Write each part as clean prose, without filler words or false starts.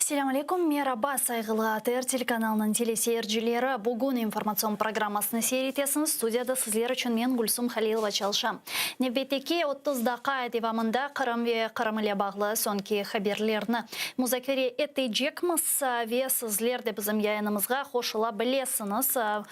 Selâm aleyküm, meraba, sayğılı ATR telekanalınıñ teleseyircileri! Bugün informatsion programmasını seyir etesiñiz. Studiyada sizler içün men, Gülsum Halilova, çalışam. Nevbetteki 30 daqqa devamında Qırım ve Qırım ile bağlı soñki haberlerni muzakere etecekmiz ve sizler de bizim yayınımızğa qoşula bilesiñiz.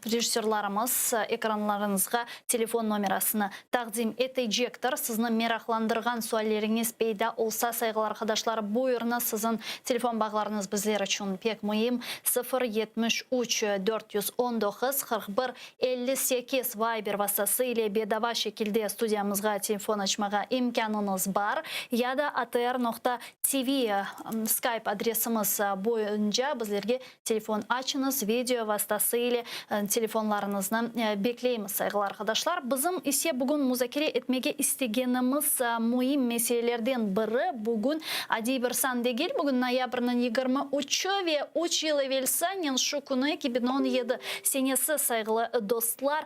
Rejissörlarımız ekranlarıñızğa telefon nomerasını taqdim etecektir. Sizni meraqlandırğan sualleriñiz peyda olsa, sayğılı arqadaşlar, buyurıñız, siziñ telefon bağlarıñız bizler içün pek müim, 0 73 419 41 58. Viber vastası ile bedava şekilde studiyamızğa telefon açmağa imkânıñız bar ya da atr noqta tv Skype adresimiz boyunca bizlerge Telefon açıñız, video vastası ile telefonlarıñıznı bekleymiz, sayğılı arqadaşlar. Bizim ise bugün muzakere etmege istegenimiz müim meselelerden biri, bugün adiy bir san degil, bugün noyabrniñ 23-ü ve üç yıl evelsi, anen şu künü, 2017 senesi, sayğılı dostlar,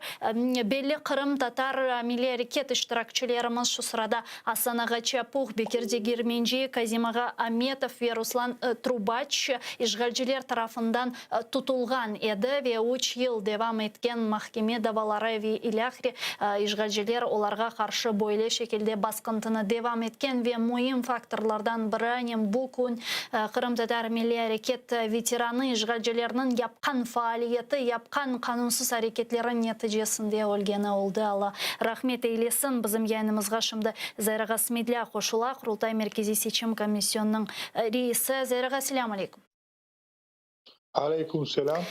belli qırımtatar milliy areket iştirakçilerimiz, şu sırada Asan ağa Çapuh, Bekir Degirmenci, Kazim ağa Ametov ve Ruslan Trubaç işğalciler tarafından tutulğan edi ve üç yıl devam etken mahkeme davaları ve ilâhre işğalciler olarğa qarşı böyle şekilde basqıntını devam etken ve müim faktorlardan biri anem bu kün qırımtatar milliy areket veteranı işğalcilerniñ yapqan faaliyeti, yapqan qanunsız areketleri neticesinde ölgeni oldı. Alla rahmet eylesin. Bizim yayınımızğa şimdi Zayra ağa Smedlâ qoşula, Qurultay Merkeziy Seçim Komisyonınıñ reisi. Zayra ağa, selâm aleyküm. Aleyküm selâm.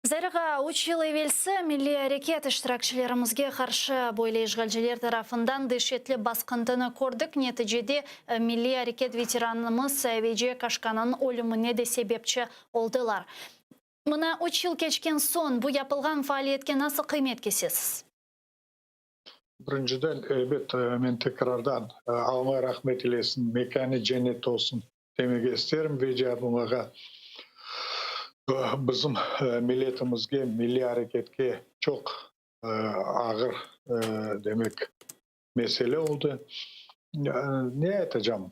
Zayra ağa, üç yıl evelsi milliy areket iştirakçilerimizge qarşı böyle işğalciler tarafından deşetli basqıntını kördik. Neticede milliy areket veteranımız Veciye Kaşkanıñ ölümine de sebepçi oldılar. Mına üç yıl keçken soñ bu yapılğan faaliyetke nasıl qıymet kesesiz? Birinciden, elbet, men tekrardan Alla rahmet eylesin, mekânı cennet olsun demege isterim Veciye ablamağa. Bizim milletimizge, milliy areketke çoq ağır, demek, mesele oldı. Ne aytacam?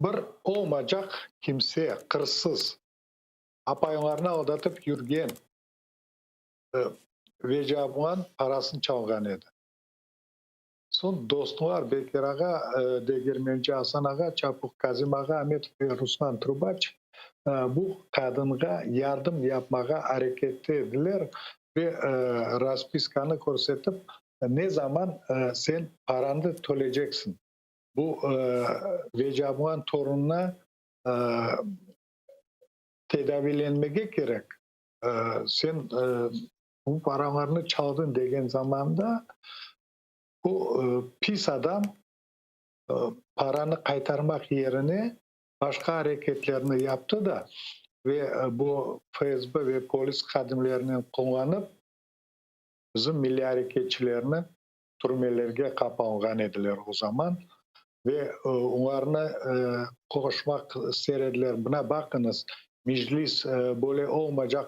Bir olmacaq kimse, qırsız, apaylarnı aldatıp yürgen Veciye ablan parasını çalğan edi. Soñ dostlar Bekir ağa, Degirmenci Asan ağa, Çapuh Kazim ağa, Ametov ve Ruslan Trubaç bu qadınğa yardım yapmağa arekette ediler ve raspiskanı körsetip, ne zaman sen paranı töleceksiñ? Bu Veciye ablan torunına tedaviylenmege kerek, sen bu paralarnı çaldıñ degen zamanda bu pis adam paranı qaytarmaq yerine başqa areketlerni yaptı da ve bu FSB ve polis hadimlerinen qullanıp bizim milliy areketçilerni türmelerge qapalğan ediler o zaman ve olarnı qoşmaq ister ediler, mına baqıñız, Meclis böyle olmaycaq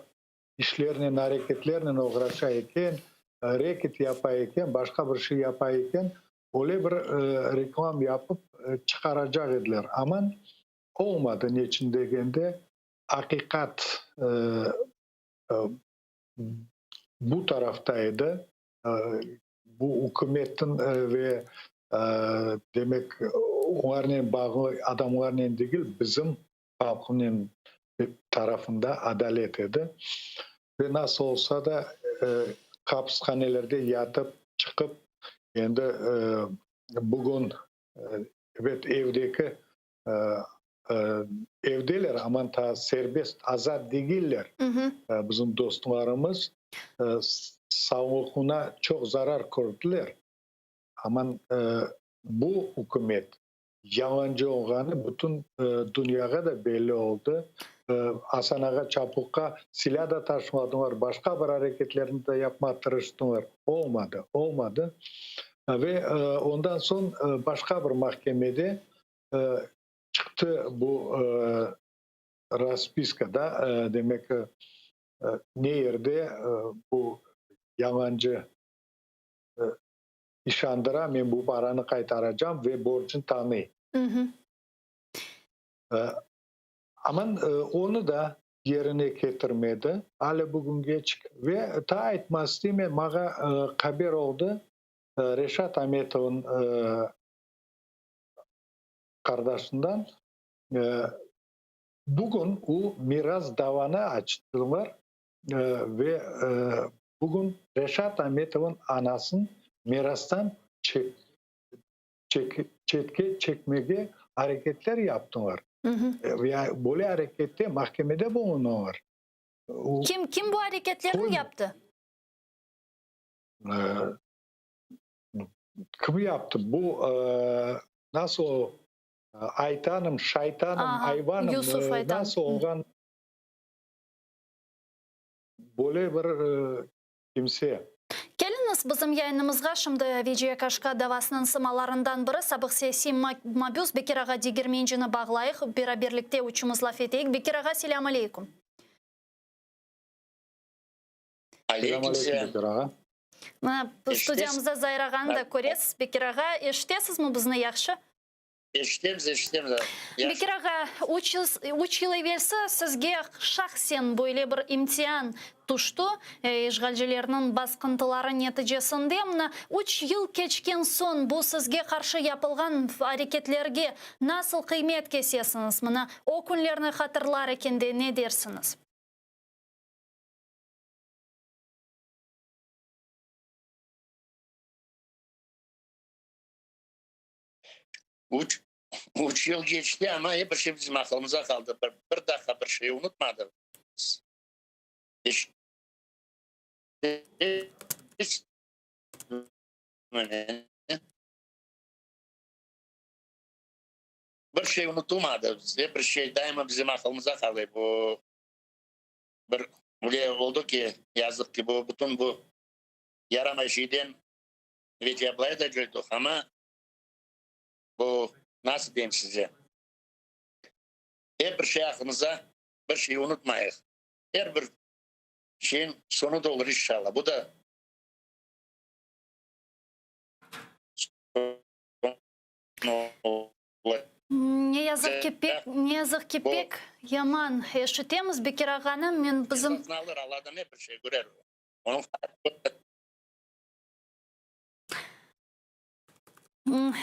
işlernen, areketlernen oğraşa eken, reket yapa eken, başqa bir şey yapa eken, öyle bir reklam yapıp çıqaracaq ediler. Aman olmadı, neçün degende, aqiqat bu tarafta edi, bu ükümetniñ ve, demek, olarnen bağlı adamlarnen degil, bizim halqnen tarafında adalet edi. Ve nasıl olsa da, hapishanelerde yatıp çıqıp, endi bugün, ebet, evdeki evdeler, aman taa serbest, azat degiller bizim dostlarımız, sağlıqına çoq zarar kördiler, aman bu ükümet yalancı olğanı bütün dünyağa da belli oldı. Asan ağa Çapuhqa silâ da taşımadılar, başqa bir areketlerni de yapmağa tırıştılar, olmadı, olmadı. Ve ondan soñ başqa bir mahkemede çıqtı bu raspiska da, demek, ne yerde bu yalancı işandıra, men bu paranı qaytaracam ve borcun tanıy. Aman onı da yerine ketirmedi ale bugüngeçik. Ve taa aytmaq isteymen, maña haber oldı, Reşat Ametovnıñ qardaşından, bugün o miras davanı açtılar ve bugün Reşat Ametovnıñ anasını mirastan çetke çekmege areketler yaptılar. Ve böyle arekette mahkemede bulunalar. Kim, kim bu areketlerni yaptı? Kim yaptı? Bu nasıl o Aytanım, şaytanım, ayvanım nasıl olğan böyle bir kimse. Keliñiz, bizim yayınımızğa şimdi Veciye Kaşka davasınıñ sımalarından biri, sabıq siyasiy mabüs Bekir ağa Degermencini bağlayıq, beraberlikte üçümiz laf eteyik. Bekir ağa, selâm aleyküm. Selâm aleyküm, Bekir ağa. Mına, studiyamızda Zair ağanı da köresiz. Bekir ağa, eşitesizmi bizni yahşı? Eşitemiz, eşitemiz. Bekir ağa, üç yıl evelsi sizge şahsen böyle bir imtian tüşti, işğalcilerniñ basqıntıları neticesinde. Mına, üç yıl keçken soñ bu sizge qarşı yapılğan areketlerge nasıl qıymet kesesiñiz? Mına, o künlerni hatırlar ekende ne dersiñiz? Üç, üç yıl keçti, amma ep bir şey bizim aqılımıza qaldı. Bir, bir daqqa bir şey unutmadıq. Bir şey unutılmadı. Ep bir şey daima bizim aqılımıza qaldı. Bu bir öyle oldı ki, yazıq ki, bu bütün bu yaramay şeyden Veciye ablay da coydıq, amma bu, nasıl deyim size, er bir şey aqlımızda, bir şey unutmayıq. Er bir şeyin soñu da olur, inşallah. Bu da soñu olur. Ne yazıq ki, pek, ne yazıq ki, pek yaman eşitemiz, Bekir ağanı. Men bizim. Cezasını alır, Allahdan er bir şey körer. Onıñ.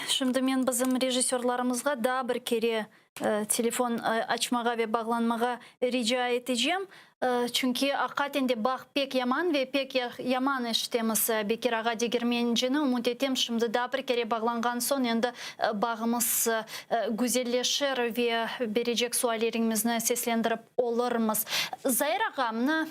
Şimdi men bizim rejissörlarımızğa daa bir kere telefon açmağa ve bağlanmağa rica etecem. Çünki aqaten de bağ pek yaman ve pek yaman eşitemiz Bekir ağa Degermencini. Ümüt etem, şimdi daa bir kere bağlanğan soñ endi bağımız güzelleşir ve berecek sualleriñizni seslendirip olurmız. Zair ağa, mına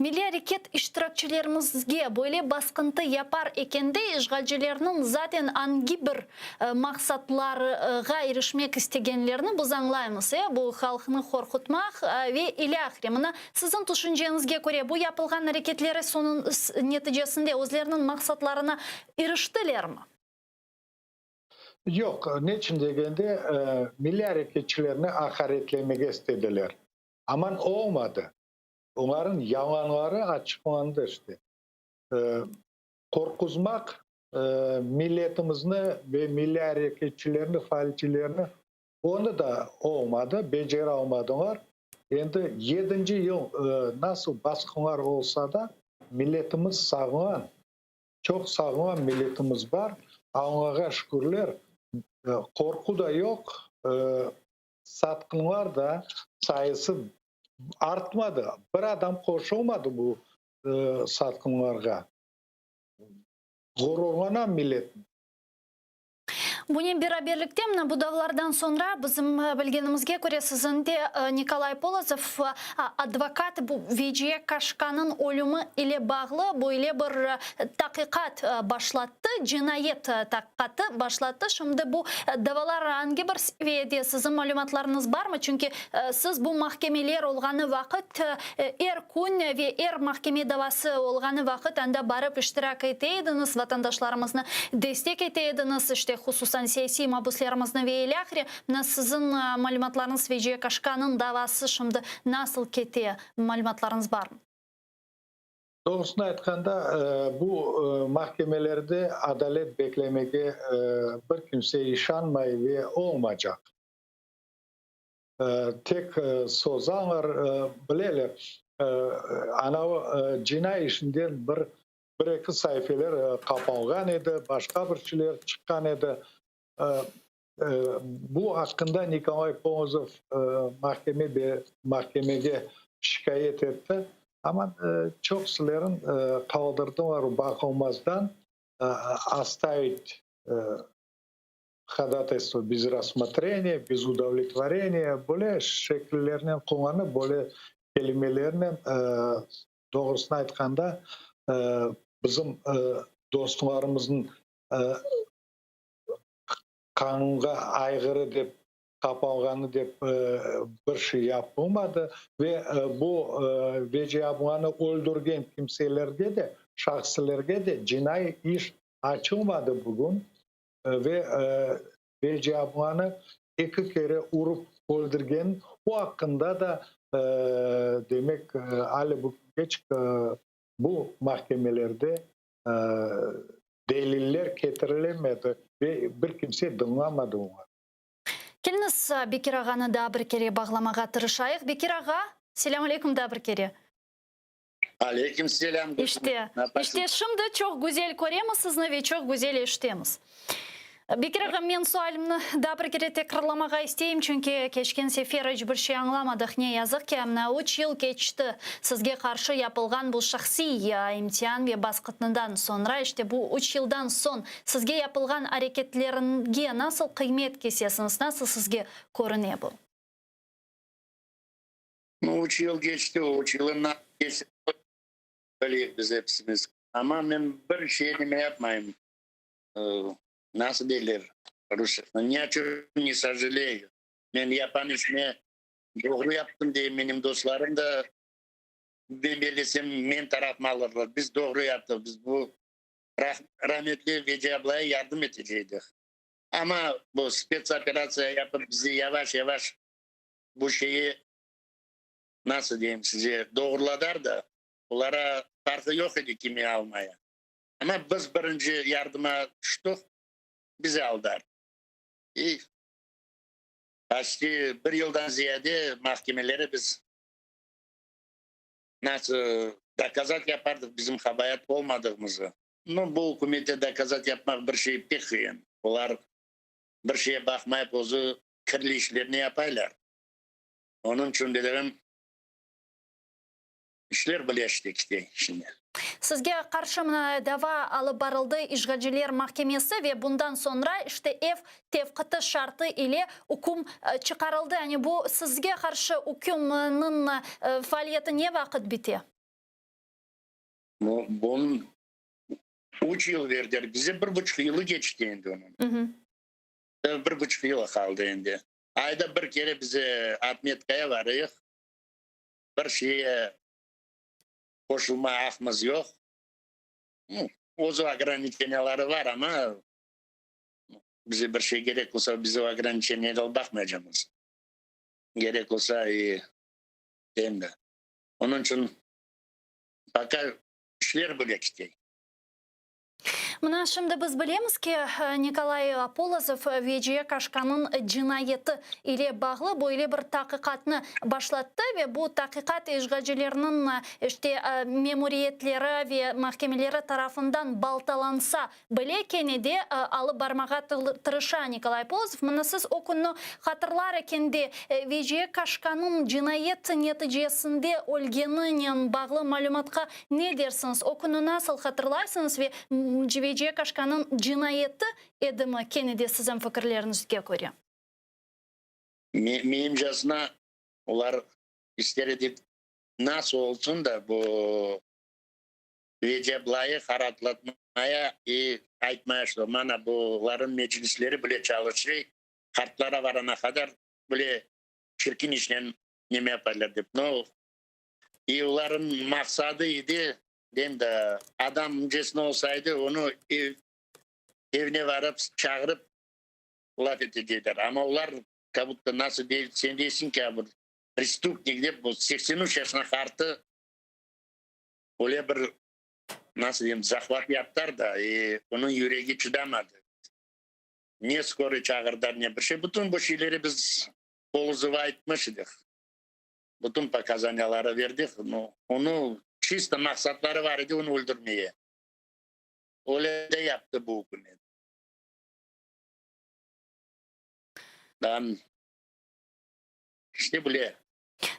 Milliy areket iştirakçilerimizge böyle basqıntı yapar ekende işğalcilerniñ zaten angi bir maqsatlarğa irişmek istegenlerini biz añlaymız, e, bu halqnı qorqutmaq ve ilâhre. Mına, siziñ tüşünceñizge köre, bu yapılğan areketleri soñun neticesinde özleriniñ maqsatlarına iriştilermi? Yoq, neçün degende, milliy areketçilerni aqaretlemege istediler. Aman olmadı. Olarnıñ yalanları açıqlandı işte. Qorquzmaq milletimizni ve milliy areketçilerni, faalcilerni, onı da olmadı, becere almadılar. Endi yedinci yıl nasıl basqınlar olsa da, milletimiz sağlam, çoq sağlam milletimiz bar, Allağa şükürler, qorqu da yoq, Satqınlar da sayısı artmadı, bir adam qoşulmadı bu satqınlarğa. Ğururlanam millet. Bunen beraberlikte, mına bu davlardan soñra, bizim bilgenimizge köre, siziñ de Nikolay Polozov advokat bu Veciye Kaşkanıñ ölümi ile bağlı böyle bir taqiqat başlattı, cinayet taqiqatı başlattı. Şimdi bu davalar angi bir seviyede, siziñ malümatlarıñız barmı? Çünki siz bu mahkemeler olğanı vaqıt er kün ve er mahkeme davası olğanı vaqıt anda barıp iştirak ete ediñiz, vatandaşlarımıznı destek ete ediñiz, işte, hususan siyasiy mabüslerimizni ve ilâhre. Mına siziñ malümatlarıñız Veciye Kaşkanıñ davası şimdi nasıl kete, malümatlarıñız barmı? Doğrusını aytqanda, bu mahkemelerde adalet beklemege bir kimse işanmay ve olmacaq. Tek sozalar, bileler, anavı cinaiy işinden bir, bir-eki saifeler qapalğan edi, başqa bir şeyler çıqqan edi. Bu aqqında Nikolay Polozov mahkeme mahkemege şikâyet etti, amma çoqsuların qaldırdılar baqılmazdan, ostavить ходатайство без рассмотрения, без удовлетворения, böyle şekillernen qullanıp, böyle kelimelernen, doğrusını aytqanda, bizim dostlarımıznıñ qanunğa ayğırı dep qapalğanı dep bir şey yapılmadı ve bu Veciye ablanı öldürgen kimselerge de, şahıslerge de cinaiy iş açılmadı bugün ve Veciye ablanı eki kere urıp öldürgen, o aqqında da, demek, ale bugüngeç bu mahkemelerde deliller ketirilemedi ve bir kimse dıñlamadı oña. Keliñiz, Bekir ağanı daa bir kere bağlamağa tırışayıq. Bekir ağa, selâm aleyküm daa bir kere. Aleyküm selâm. İşte, işte şimdi çoq güzel köremiz sizni ve çoq güzel eşitemiz. Bekir ağa, men sualimni daa bir kere tekrarlamağa isteyim, çünki keçken sefer iç bir şey añlamadıq. Ne yazıq ki, mına üç yıl keçti sizge qarşı yapılğan bu şahsiy imtian ve basqıtnıdan soñra, işte bu üç yıldan soñ sizge yapılğan areketlerge nasıl qıymet kesesiñiz, nasıl sizge körüne bu? Nu, üç yıl keçti, o üç yılın nasıl keçti, bileyik biz episimiz. Amma men bir şey nime yapmayım, nasıl deyler rusça, ni o çöm ne sojaleyu. Men yapan işime doğru yaptım deyim, menim dostlarım da, men bellesem, men tarafımı alırlar. Biz doğru yaptıq, biz bu rametli Veciye ablaya yardım eteceydik. Amma bu spetsoperatsiya yapıp bizi yavaş-yavaş bu şeyi, nasıl deyim size, doğruladar da, olara farqı yoq edi kimi almaya. Amma biz birinci yardıma tüştük, bizi aldar. İ почти bir yıldan ziyade mahkemelere biz nasıl dokazat yapardıq bizim qabaat olmadığımızı. Nu, bu ükümette dokazat yapmaq bir şey pek qıyın. Olar bir şeye baqmayıp özü kirli işlerni yapaylar. Onıñ içün dedim, işler birleşti kite şimdi. Sizge qarşı mına dava alıp barıldı işğalciler mahkemesi ve bundan soñra işte ev tevqiti şartı ile üküm çıqarıldı. Yani bu sizge qarşı ükümniñ faaliyeti ne vaqıt bite? Bunıñ üç yıl berdiler bize, bir buçuq yılı keçti endi onıñ. Bir buçuq yılı qaldı endi. Ayda bir kere bize otmetkaya varıyıq. Bir şeye qoşulma aqımız yoq. Öz ograniçeniyaları bar, amma bize bir şey kerek olsa, biz o ograniçeniyağa baqmaycamız. Kerek olsa, endi. Onıñ içün пока işler böyle kete. Mına şimdi biz bilemiz ki, Nikolay Polozov Veciye Kaşkanıñ cinayeti ile bağlı böyle bir taqiqatnı başlattı ve bu taqiqat işğalcilerniñ işte memuriyetleri ve mahkemeleri tarafından baltalansa bile, kene de alıp barmağa tırışa Nikolay Polozov. Mına siz o künni hatırlar ekende, Veciye Kaşkanıñ cinayet neticesinde ölgeninen bağlı malümatqa ne dersiñiz? O künni nasıl hatırlaysıñız ve Veciye Kaşkanıñ cinayeti edimi kene de siziñ fikirleriñizge köre? Menimcesine, olar ister edi, nasıl olsun da bu Veciye ablayı qaratlatmaya i aytmaya, что mana buların meclisleri bile çalışıy, qartlara varana qadar bile çirkin işnen neme yaparlar dep. No, i oların maqsadı edi, deyim da, adamcesine olsaydı, onı ev, evine varıp çağırıp laf etecekler. Amma olar как будто nasıl dey, sen deysiñ ki, bir преступник dep, bu 83 yaşına qartı öyle bir, nasıl diyeyim, захват yaptılar da, i onıñ yüregi çıdamadı. Ne скорый çağırdılar, ne bir şey. Bütün bu şeyleri biz. Polozova aytmış edik. Bütün pokazaniyaları verdik. No, onı çisto maqsatları bar edi onı öldürmeye. Öyle de yaptı bu ükümet. Dan işte bile.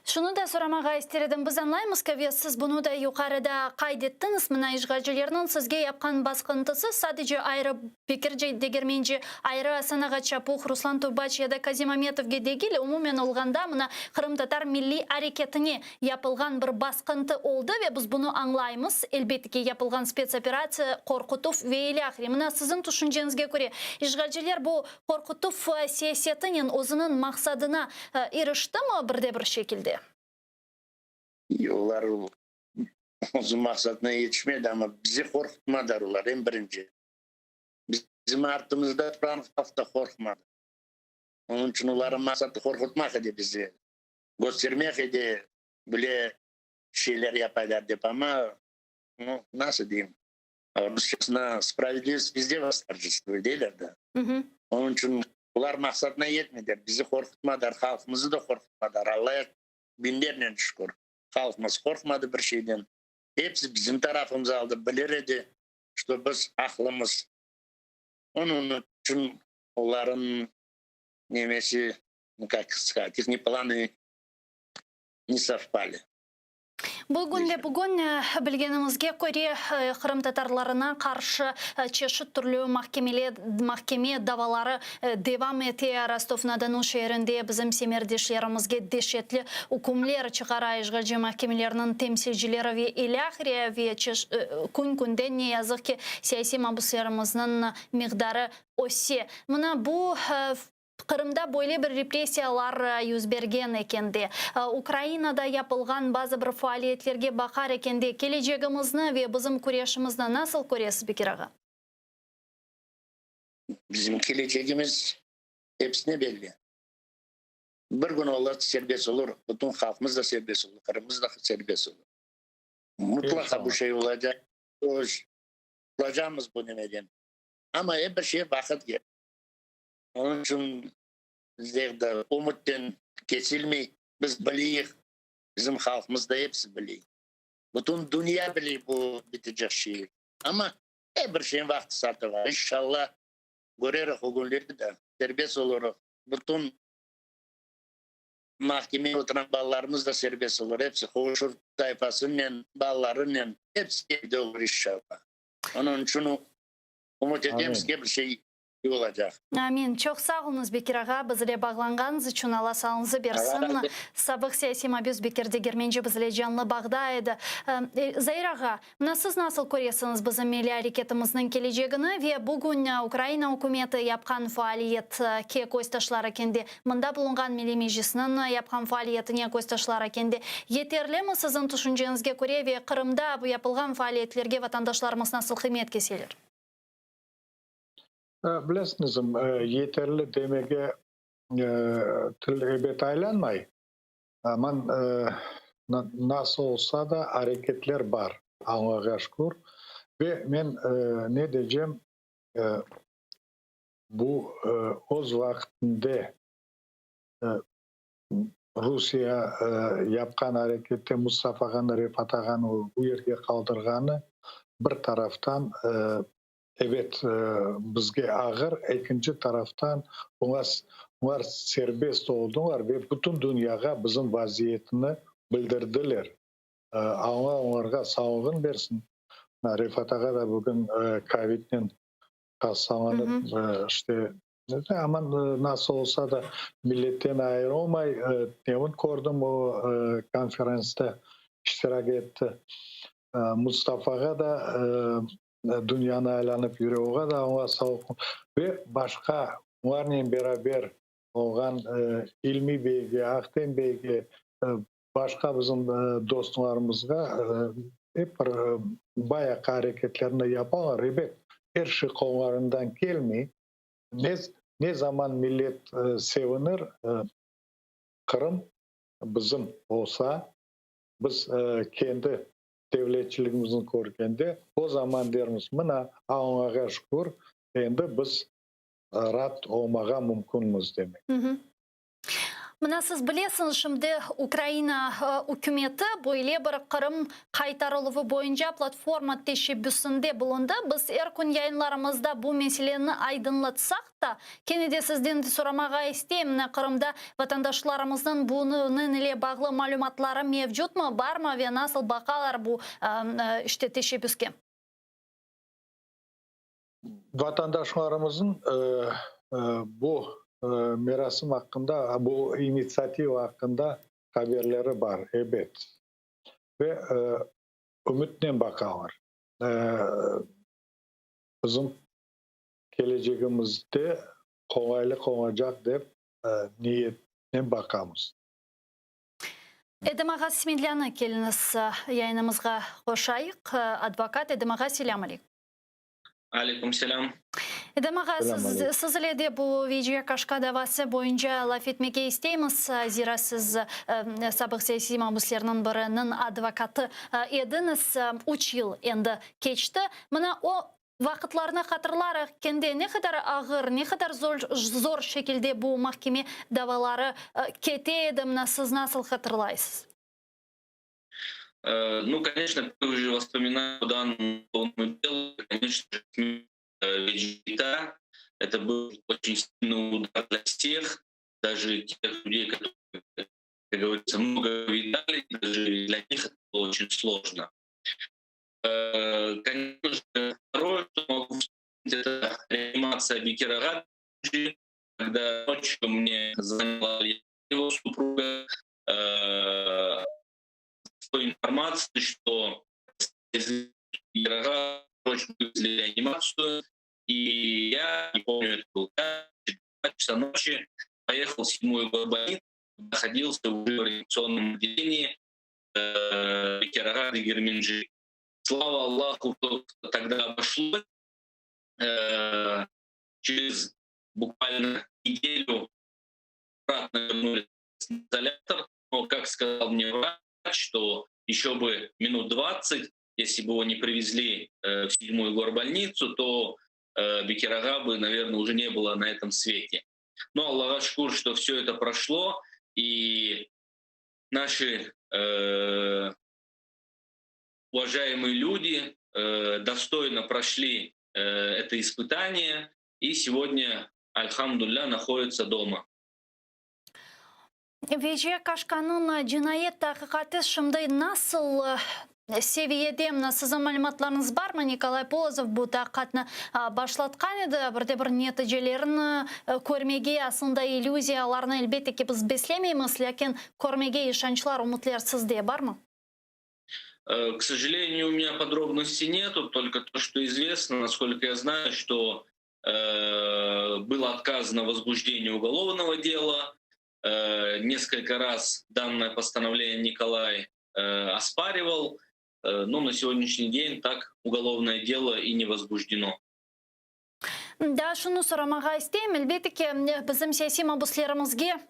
Şunı da soramağa ister edim, biz añlaymız ki, ve siz bunı da yuqarıda qayd ettiñiz, mına işğalcilerniñ sizge yapqan basqıntısı sadece ayrı Bekir Degermenci, ayrı Asan ağa Çapuh, Ruslan Trubaç ya da Kazim Ametovge degil, umumen olğanda mına qırımtatar milliy areketine yapılğan bir basqıntı oldı ve biz bunı añlaymız, elbette ki, yapılğan spetsoperatsiya, qorqutuv ve ilâhre. Mına siziñ tüşünceñizge köre, işğalciler bu qorqutuv siyasetinen özüniñ maqsadına iriştimi bir de bir şekilde? Olar özüniñ maqsadına yetişmedi, amma bizi qorqutmadılar olar, eñ birinci. Bizim artımızda turğan halq da qorqmadı. Onıñ içün olarnıñ maqsadı qorqutmaq edi bizi, köstermek edi, böyle şeyler yapaylar dep, amma, nu, nasıl deyim, rusçasına spravedivost vizde vostorjestvuet deyler da. Onıñ içün olar maqsadına yetmediler, bizi qorqutmadılar, halqımızı da qorqutmadılar, Allağa biñlernen şükür, halqımız qorqmadı bir şeyden, episi bizim tarafımızı aldı, bilir edi, çto biz aqlımız. Onıñ içün olarnıñ nemesi, nu kak skazat, ihni planı ne sovpali. Bugün de bugün, bilgenimizge köre, qırımtatarlarına qarşı çeşit türlü mahkeme davaları devam ete. Rostov-na-Donu şeerinde bizim semerdeşlerimizge deşetli ükümler çıqara işğalci mahkemelerniñ temsilcileri ve ilâhre, ve kün-künden, ne yazıq ki, siyasiy mabüslerimizniñ miqdarı öse. Mına bu Qırımda böyle bir repressiyalar yüz bergen ekende, Ukrainada yapılğan bazı bir faaliyetlerge baqar ekende, kelecegimizni ve bizim küreşimizni nasıl köresiz, Bekir ağa? Bizim kelecegimiz episine belli. Bir kün olar serbest olur, bütün halqımız da serbest olur, Qırımımız da serbest olur. Mutlaqa bu şey olacaq, qurtulacaqmız bu nemeden. Amma er bir şeye vaqıt kerek. Onıñ içün bizler de ümütten kesilmey, biz bileyik, bizim halqımız da episi biley. Bütün dünya biley bu bitecek şeyi. Amma er bir şeyniñ vaqtı-saatı bar. İnşallah, körerik o künlerni de, serbest olurıq. Bütün mahkemege oturğan balalarımız da serbest olur. Episi qovuşur tayfasınen, balalarınen, episi evde olur inşallah. Onıñ içün ümüt etemiz ki, bir şey olacaq. Amin. Çoq sağ oluñız, Bekir ağa, biz ile bağlanğanıñız içün, Alla sağlığıñızı bersin. Sabıq siyasiy mabüs Bekir Degermenci biz ile canlı bağda edi. Zair ağa, mına siz nasıl köresiñiz bizim milliy areketimizniñ kelecegini ve bugün Ukraina ükümeti yapqan faaliyetke köz taşlar ekende, mında bulunğan Milliy Meclisniñ yapqan faaliyetine köz taşlar ekende, yeterlimi siziñ tüşünceñizge köre ve Qırımda bu yapılğan faaliyetlerge vatandaşlarımız nasıl qıymet keseler? Bilesiñizmi, yeterli demege til ebet aylanmay, aman nasıl olsa da areketler bar, Allağa şükür. Ve men ne decem, bu öz vaqtında Rusiye yapqan arekette Mustafa ağanı, Refat ağanı bu yerge qaldırğanı bir taraftan, ebet, bizge ağır, ekinci taraftan, olar serbest oldılar ve bütün dünyağa bizim vaziyetini bildirdiler. Alla olarğa sağlığın bersin. Refat ağa da bugün kovidnen hastalanıp, işte, aman nasıl olsa da milletten ayırılmay. Tünevin kördim, o konferensta iştirak etti. Mustafağa da dünyanı aylanıp yüre, oğa da Alla sağlıq ve başqa olarnen beraber olğan İlmi beyge, Ahtem beyge, başqa bizim dostlarımızğa ep bir bayağı areketlerni yapalar. Ebet, er şey qollarından kelmey. Ne zaman millet sevinir, Qırım bizim olsa, biz kendi devletçiligimizni körgende, o zaman dermiz, mına, Allağa şükür, endi biz raat olmağa mümkünmiz demek. Mına siz bilesiñiz, şimdi Ukraina ükümeti böyle bir Qırım qaytarıluvı boyunca platforma teşebbüsinde bulundı. Biz er kün yayınlarımızda bu meseleni aydınlatsaq da, kene de sizden de soramağa isteyim, mına Qırımda vatandaşlarımıznıñ bunıñ ile bağlı malümatları mevcutmı, barmı ve nasıl baqalar bu işte teşebbüske? Vatandaşlarımıznıñ bu merasim aqqında, bu initsiativa aqqında haberleri bar, ebet. Ve ümütnen baqalar. Bizim kelecegimizde qolaylıq olacaq dep niyetnen baqamız. Edem ağa Smedlânı keliñiz yayınımızğa qoşayıq. Advokat Edem ağa, selâm aleykum. Aleyküm selâm. Edem ağa, siz, siz ile de bu Veciye Kaşka davası boyunca laf etmege isteymiz. Zira siz sabıq siyasiy mabüslerniñ biriniñ advokatı ediñiz. Üç yıl endi keçti. Mına o vaqıtlarnı hatırlaraq, kendi ne qadar ağır, ne qadar zor şekilde bu mahkeme davaları kete edi, mına siz nasıl hatırlaysız? Ну, конечно, уже воспоминания по данному делу, конечно же, Веджита. Это был очень сильный удар для всех, даже тех людей, которые, как говорится, много видали, даже для них это было очень сложно. Конечно же, второе, что могу вспомнить, это реанимация Бекира когда ночью мне звонила его супруга с той информацией, что срочно вывезли реанимацию, и я, не помню, это был 2 часа ночи, поехал в седьмую больницу, находился уже в реанимационном отделении Бекир Дегерменджи. Слава Аллаху, тогда обошлось. Через буквально неделю обратно вернули в изолятор. Но, как сказал мне врач, что еще бы минут 20, если бы его не привезли в седьмую горбольницу, то Бекир-ага бы, наверное, уже не было на этом свете. Но Allağa şükür, что все это прошло, и наши уважаемые люди достойно прошли это испытание и сегодня, elhamdülillâ, находятся дома. Veciye Kaşkanıñ cinayet taqiqatı şimdi nasıl seviyede? Siziñ malümatlarıñız barmı? Nikolay Polozov bu taqiqatnı başlatqan edi. Bir de bir neticelerini körmege, aslında illüziyalarnı elbette ki biz beslemeymiz, lâkin körmege işançlar, ümütler sizde barmı? К сожалению, у меня подробностей нету, только то, что известно, насколько я знаю, что было отказано возбуждение уголовного дела. Несколько раз данное постановление Николай оспаривал, но на сегодняшний день так уголовное дело и не возбуждено. Daa şunı soramağa isteyim, elbette ki, bizim siyasiy mabuslerimizge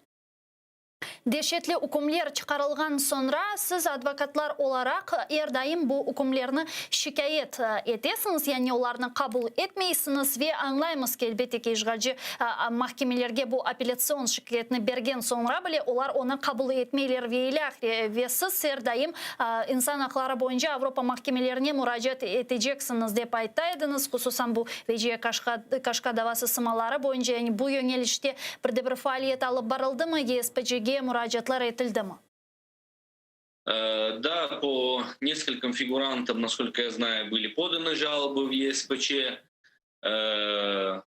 deşetli ükümler çıqarılğan soñra, siz advokatlar olaraq er daim bu ükümlerni şikâyet etesiñiz, yani olarnı qabul etmeysiñiz ve añlaymız ki, elbette ki, işğalci mahkemelerge bu apellâtsion şikâyetni bergen soñra bile olar onı qabul etmeyler ve ilâhre, ve siz er daim insan aqları boyunca Avropa mahkemelerine muracaat eteceksiñiz, dep ayta ediñiz, hususan bu Veciye Kaşka davası sımaları boyunca, yani bu yöñelişte bir de bir faaliyet alıp barıldımı, YSPCge muracaatlar etildimi? Да, по нескольким фигурантам, насколько я знаю, были поданы жалобы в ЕСПЧ.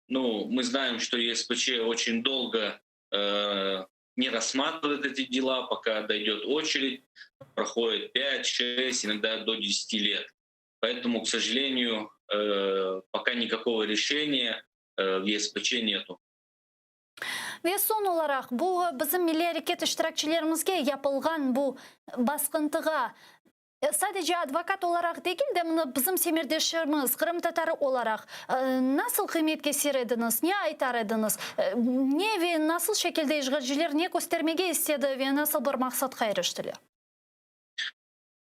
Ну, мы знаем, что ЕСПЧ очень долго не рассматривает эти дела, пока дойдет очередь, проходит 5, 6, иногда до 10 лет. Поэтому, к сожалению, пока никакого решения в ЕСПЧ нету. Ve soñ olaraq, bu bizim milliy areket iştirakçilerimizge yapılğan bu basqıntığa sadece advokat olaraq degil de, mına bizim semerdeşlerimiz, qırımtatarı olaraq nasıl qıymet keser ediñiz, ne aytar ediñiz, ne ve nasıl şekilde işğalciler ne köstermege istedi ve nasıl bir maqsatqa iriştiler?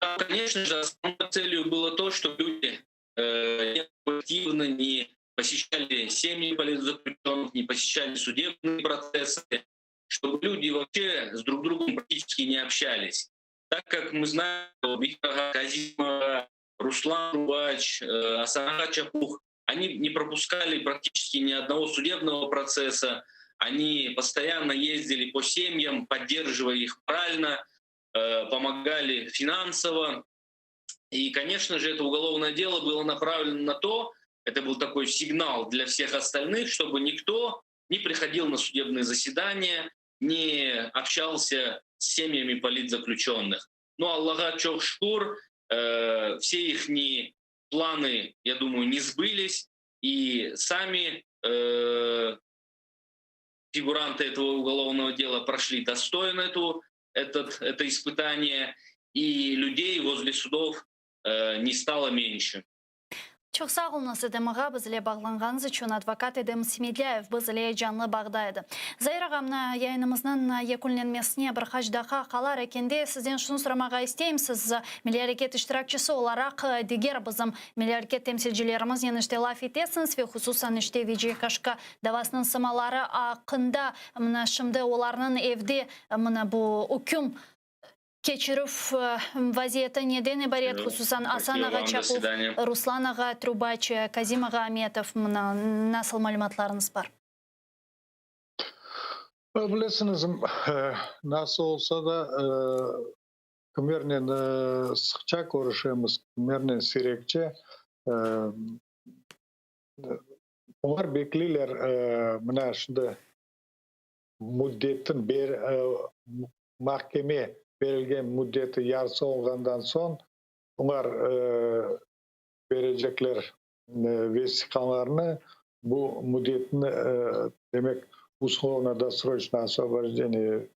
Конечно же, основной целью было то, что люди не активно не посещали семьи политзаключенных, не посещали судебные процессы. чтобы люди вообще с друг другом практически не общались. Так как мы знаем, что Bekir ağa, Kazim ağa, Ruslan Trubaç, Asan ağa Çapuh, они не пропускали практически ни одного судебного процесса, они постоянно ездили по семьям, поддерживая их морально, помогали финансово. И, конечно же, это уголовное дело было направлено на то, это был такой сигнал для всех остальных, чтобы никто не приходил на судебные заседания, не общался с семьями политзаключенных. Но Allağa çoq şükür, все их планы, я думаю, не сбылись, и сами фигуранты этого уголовного дела прошли достойно это испытание, и людей возле судов не стало меньше. Çoq sağ oluñız, Edem ağa, biz ile bağlanğanıñız içün. Advokat Edem Smedlâyev biz ile canlı bağda edi. Zair ağa, mına yayınımıznıñ yekünlenmesine bir qaç daqqa qalar ekende, sizden şunı soramağa isteyim, siz Milliy areket iştirakçisi olaraq diger bizim Milliy areket temsilcilerimiznen işte laf etesiñiz ve hususan işte Veciye Kaşka davasınıñ sımaları aqqında, mına şimdi olarnıñ evde mına bu üküm keçirüv vaziyeti neden ibaret, hususan Asan ağa Çapuh, Ruslan ağa Trubaç, Kazim ağa Ametov, mına nasıl malümatlarıñız bar? Bilesiñiz, nasıl olsa da, kimlernen sıqça körüşemiz, kimlernen sirekçe, olar bekleyler, mına şimdi müddetin mahkeme berilgen müddeti yarısı olğandan soñ olar berecekler vesiqalarnı, bu müddetni, demek, uslovno-dosroçnoye osvobojdeniye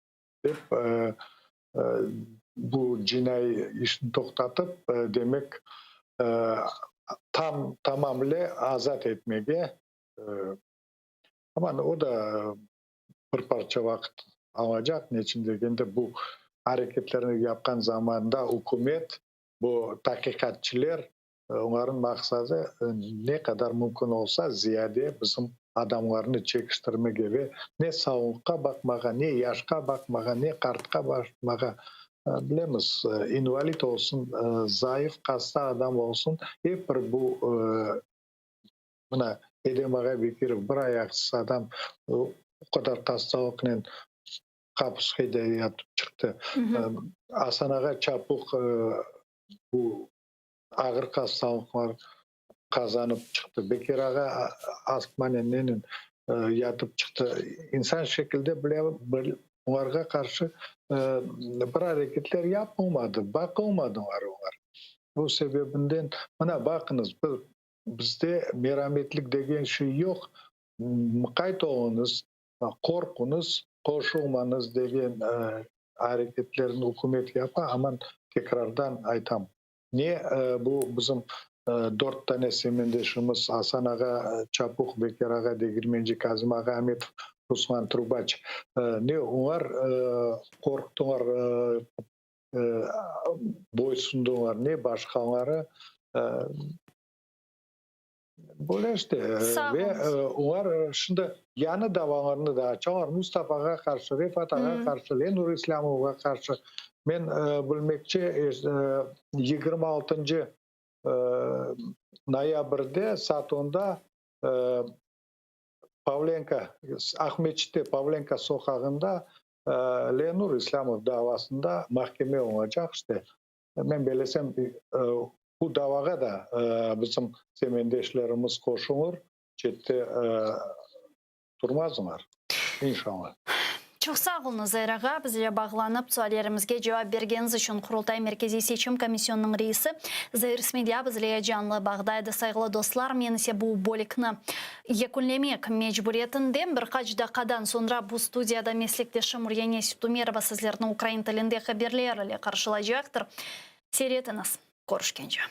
dep, bu cinaiy işni toqtatıp, demek, tam tamamile azat etmege. Aman, o da bir parça vaqıt alacaq, neçün degende, bu areketlerni yapqan zamanda ükümet, bu taqiqatçılar, olarnıñ maqsadı ne qadar mümkün olsa ziyade bizim adamlarnı çekiştirmege ve ne sağlıqqa baqmağa, ne yaşqa baqmağa, ne qartqa baqmağa, bilemiz, invalid olsun, zayıf, hasta adam olsun, ep bir bu Mına, Edem ağa Bekirov, bir ayaqsız adam, o qadar hastalıqnen hapishede yatıp çıqtı. Asan ağa Çapuh bu ağır hastalıqlar qazanıp çıqtı. Bekir ağa astmanen nenen yatıp çıqtı. İnsan şekilde bile olarğa qarşı bir areketler yapılmadı, baqılmadılar olar. Bu sebebinden, mına, baqıñız, bir Bizde merametlik degen şey yoq, mıqayt oluñız, qorquñız, qoşulmañız degen areketlerni ükümet yapa, aman tekrardan aytam, ne bu bizim dört tane semendeşimiz Asan ağa Çapuh, Bekir ağa Degirmenci, Kazim ağa Ametov, Ruslan Trubaç, ne olar qorqtılar, boysundılar, ne başqaları. Böyle işte. Ve olar şimdi yañı davalarnı da açalar, Mustafağa qarşı, Refat ağa qarşı, Lenur İslâmovğa qarşı. Men bilmekçe, 26-ncı noyabrde saat onda Pavlenko, Aqmescitte Pavlenko soqağında Lenur İslâmov davasında mahkeme olacaq, işte. Men bellesem, bu davağa da bizim semendeşlerimiz qoşulır, çette turmazlar, inşallah. Çoq sağ oluñız, Zair ağa, bizle bağlanıp, suallerimizge cevap bergeniñiz içün. Qurultay Merkeziy Seçim Komisyonınıñ reisi Zair Smedlâ bizle canlı bağda edi. Sayğılı dostlar, men ise bu bölükni yekünlemek mecburiyetindem. Bir qaç daqqadan soñra bu studiyada meslekdeşim Uryane Sütümerova sizlerni ukrain tilinde haberler ile qarşılaycaqtır. Seyir etiñiz. Körüşkence.